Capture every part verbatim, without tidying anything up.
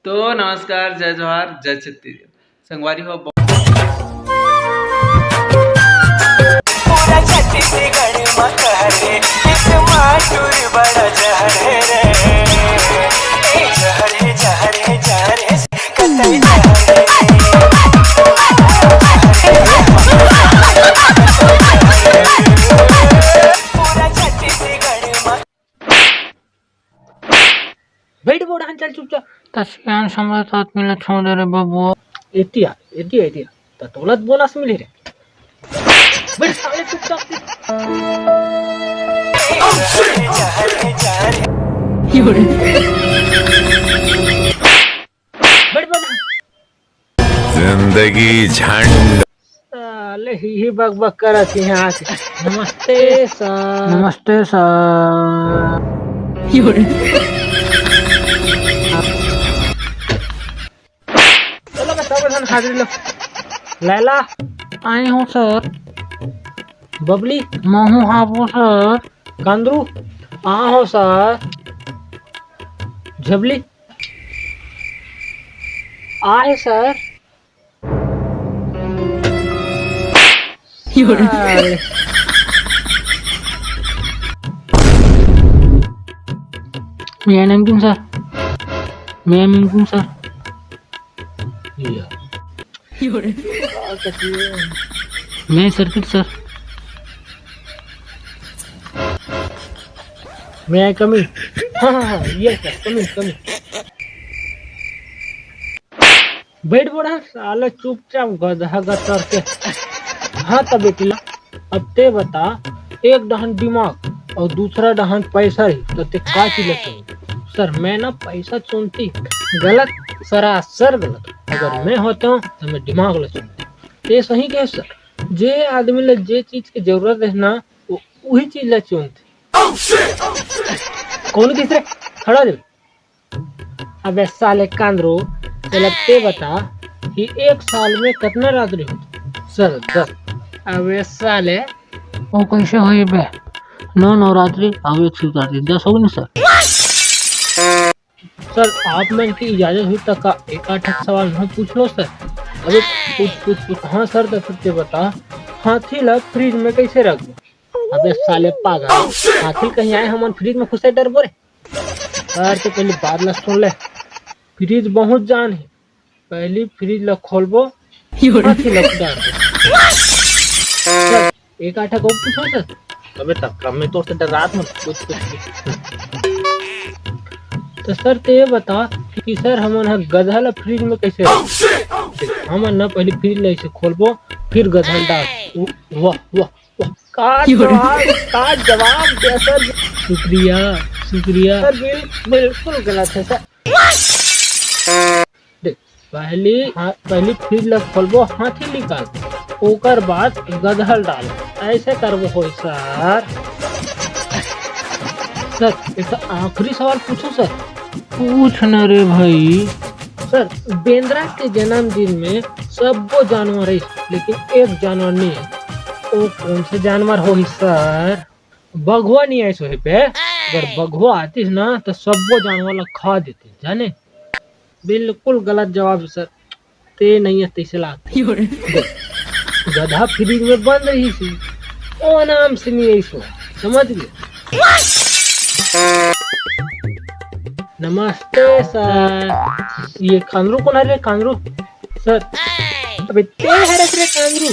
तो नमस्कार, जय जोहार, जय छत्तीसगढ़। संगवारी हो, बैठ बोड़ा हन, चल चुपचाप। त सियान समरथ आदमी ला छोड़ दे रे बबुआ। एतिया, एतिया, एतिया। त तोला त बोनस मिली रे। बैठ साले चुपचाप से। बैठ बोड़ा। जिंदगी झंड। साले ही, ही बक बक करत हे यहाँ के। नमस्ते सर। नमस्ते सर। चलो बस, सब झन हाजिरी लो। लैला। आए हो सर। बबली। महू हाबो सर। कांदरू। आ हो सर। झबली। आ हे sir. May I name sir? May I name sir? May I circuit sir? May I come in? हाँ, हाँ, हाँ, yes sir, come in, come in। बैठ बोड़ा साला चुपचाप गधा गतर के। हाँ त बेटी ला, अब ते बता, एक डहन दिमाग अउ दूसरा डहन पैसा ही, त ते का चीज ला चुनती? सर, मैं ना पैसा चुनती। गलत, सरासर गलत। अगर मैं होता त मैं दिमाग ला चुनती। ते सही कहे सर, जे आदमी ला जे चीज के जरूरत हे ना, वो उही चीज ला चुनती। कौन किस रे? खड़ा दे। अबे साले कांदरू, चल अब ते बता कि एक साल में कतना रात्रि होथे? सर, दस। अबे साले। वो कैसे होही बे? नौ नवरात्रि अउ एक शिवरात्रि, दस होगे ना सर? सर, आप मन की इजाजत होही त का एक आध ठक सवाल मैं पूछ लो सर? अबे पूछ, पूछ, पूछ। हाँ सर, त फिर ते बता, हाथी ला फ्रिज में कैसे रखबो? अबे साले पागल, हाथी कहीं आए हमन फ्रिज में खुसे डरबो रे? सर, ते पहली बात ला सुन ले, फ्रिज बहुत जान हे, पहली फ्रिज ला खोलबो, हाथी ला डाल दे। सर, एक आध ठक पूछो सर। अबे तब कम में तो से डरात हूँ, कुछ, कुछ, कुछ। तो सर, ते ये बता कि सर, हमन ह गधा ला फ्रिज में कैसे रख? देख, हमन ना पहली फ्रिज ला ऐसे खोलबो, फिर गधा ला डाल। वाह, वाह, वाह, का जवाब, का जवाब दे सर। शुक्रिया, शुक्रिया। सर, बिल-, बिल्कुल गलत है सर। देख, पहली, हाँ, पहली फ्रिज ला खोलबो, हाथी निकाल, ओकर बाद गधा ल डाल, ऐसे करबो होई सर। सर, एक ठो आखिरी सवाल पूछो सर। पूछ न रे भाई। सर, बेंदरा के जन्मदिन में सब्बो जानवर है, लेकिन एक जानवर नहीं है। वो कौन से जानवर होही सर? बघवा नहीं आइस होही पे। अगर बघवा आतिस ना, तो सब्बो जानवर ला खा देतिस, जाने। बिल्कुल गलत जवाब है सर। ते नहीं है, तैसे लागथे। गधा फ्रिज में बंद रहिस हे, वो आराम से नहीं आइस हो, समझ गए? नमस्ते सर। ये कांदरू कौन है रे, कांदरू? सर, अबे ते हरस रे कांदरू।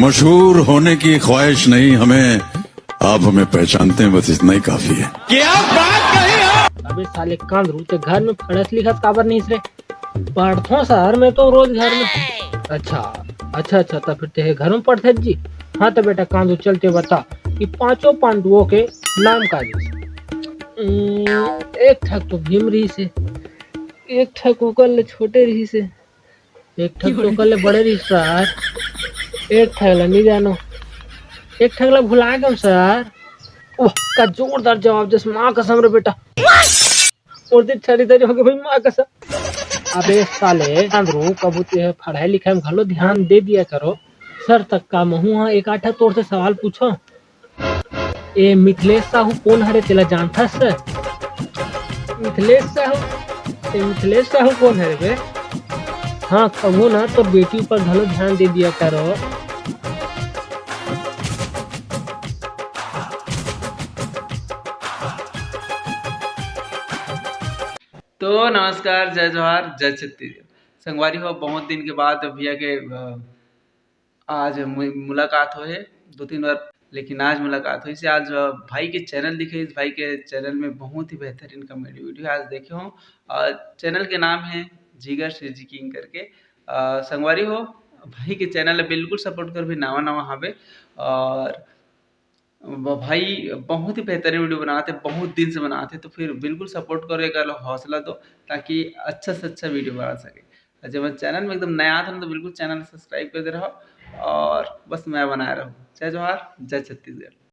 मशहूर होने की ख्वाहिश नहीं हमें, आप हमें पहचानते हैं, बस इतना ही काफी है। अबे साले कांदरू, ते घर में पढ़त लिखत काबर नहीं रे? पढ़थों सर, मैं तो रोज घर में। अच्छा, अच्छा, अच्छा, तब फिर ते घर में पढ़थे जी। हाँ तो बेटा कांदरू, चल ते बता कि पांचों पांडवों के नाम का रहिस? हम्म, एक ठक तो भीम रहिस हे, एक ठक ओकर ले छोटे रहिस हे, एक ठक तो ओकर ले बड़े रहिस सर, एक ठक ला नहीं जानो, एक ठक ला भुला गए सर। वाह, का जोरदार जवाब देस, माँ कसम रे बेटा। मोर दिल छरी तरी हो गए भाई, माँ कसम। अबे साले कांदरू, कभू ते पढ़ाई लिखाई में घलो ध्यान दे दिया करो। सर, तक का महू हा एक आठ ठा तोर से सवाल पूछो। ए मिथिलेश साहू कौन हरे, तेला जानथस? मिथिलेश साहू, ए मिथिलेश साहू कौन है रे बे? हाँ, कभू ना तो बेटी ऊपर घलो ध्यान दे दिया करो। तो नमस्कार, जय जोहार, जय छत्तीसगढ़। संगवारी हो, बहुत दिन के बाद भैया के, अ, आज मु-, मुलाकात होए हे दो तीन बार, लेकिन आज मुलाकात होइस हे। आज, अ, भाई के चैनल दिखे, इस भाई के चैनल में बहुत ही बेहतरीन कॉमेडी वीडियो आज देखे हों। और चैनल के नाम है जिगर सिरजी किंग करके। अ, संगवारी हो, भाई के चैनल ला बिल्कुल सपोर्ट कर भी, नवा नवा हवे। और ब-, भाई बहुत ही बेहतरीन वीडियो बनाते, बहुत दिन से बनाते, तो फिर बिल्कुल सपोर्ट करो, एक हौसला दो, ताकि अच्छा से अच्छा वीडियो बना सके। और जब चैनल में एकदम नया आते ना, तो बिल्कुल चैनल सब्सक्राइब कर दे रहो और बस नया बनाए रहो। जय जोहार, जय छत्तीसगढ़।